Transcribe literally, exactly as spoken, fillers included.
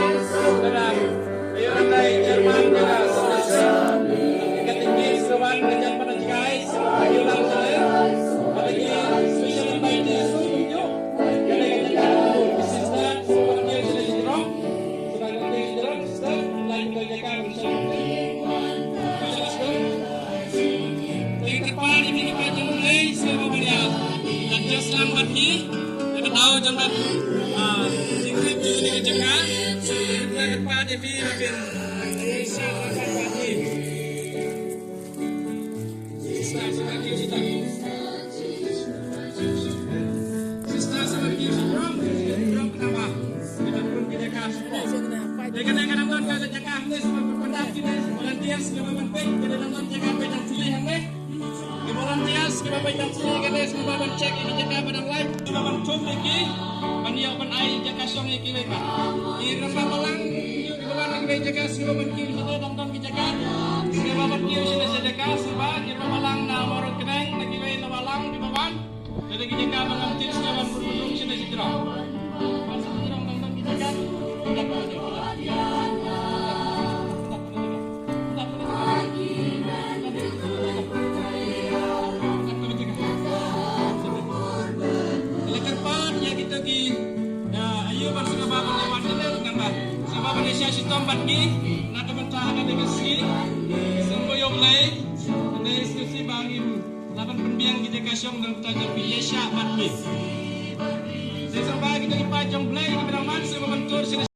Te kyrpad ïa phi ki paid jong U Blei sngewbha ban ïa adjust lang bad ki, ïa ka daw jong ka, ah, jingkyrkhu jong ka jaka. Te kyrpad ïa phi ba phin, eh, share lang bad ki. Sister, sister, sister. Sister, sister, sister. Ïa kane ka dang don ka jaka hangne, sngewbha ban pyndap kine volunteers kiba ban peit, ka dang don jaka peit jong ki hangne. Ki volunteers kiba peit jong ki kane, sngewbha ban check ïa ki jaka ba dang live, sngewbha ban thum ïa ki ban ïoh ban ai jaka shong ïa kiwei pat. Ki rangbah balang kiba wan na kiwei jaka, sngewbha ban kiew shane, dang don ki jaka. Sngewbha ban kiew shane sha jaka, sngewbha ki rangbah balang na Mawryngkneng, na kiwei na balang kiba wan. Te da ki jaka ba ngam tip, sngewbha ban pynrung shane shi jrong. Ban shi jrong dang don ki jaka. Te la kyrpad ïa kito ki, ïa, aïu ban sngewbha ban ïa wan shane, namar sngewbha ban ïa shah shitom bad ngi na ka bynta kane ka sngi. Sngewbha ïa U Blei, kane ka sngi ba ngim lah ban pynbiang ki jaka shong na ka bynta jong phi, ïa shah bad ngi. Te sngewbha kito ki paid jong U Blei kiba dang wan, sngewbha ban tur shane.